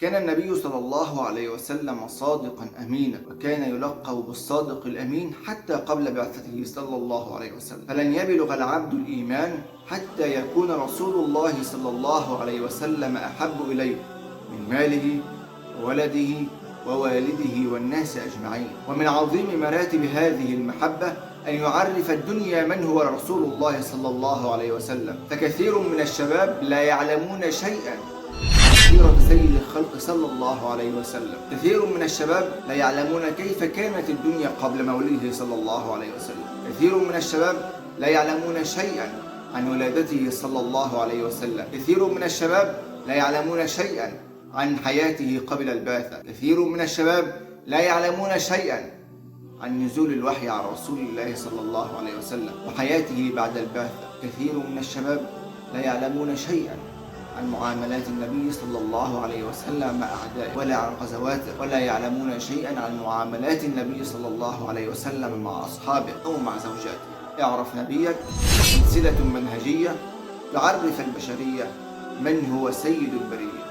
كان النبي صلى الله عليه وسلم صادقا أمينا، وكان يلقب بالصادق الأمين حتى قبل بعثته صلى الله عليه وسلم. فلن يبلغ العبد الإيمان حتى يكون رسول الله صلى الله عليه وسلم أحب إليه من ماله وولده ووالده والناس أجمعين. ومن عظيم مراتب هذه المحبة أن يعرف الدنيا من هو رسول الله صلى الله عليه وسلم. فكثير من الشباب لا يعلمون شيئا سيرة سيد الخلق صلى الله عليه وسلم. كثير من الشباب لا يعلمون كيف كانت الدنيا قبل مولده صلى الله عليه وسلم. كثير من الشباب لا يعلمون شيئا عن ولادته صلى الله عليه وسلم. كثير من الشباب لا يعلمون شيئا عن حياته قبل البعثة. كثير من الشباب لا يعلمون شيئا عن نزول الوحي على رسول الله صلى الله عليه وسلم وحياته بعد البعثة. كثير من الشباب لا يعلمون شيئا عن معاملات النبي صلى الله عليه وسلم مع أعدائه، ولا عن غزواته، ولا يعلمون شيئا عن معاملات النبي صلى الله عليه وسلم مع أصحابه أو مع زوجاته. اعرف نبيك، سلسلة منهجية تعرف البشرية من هو سيد البرية.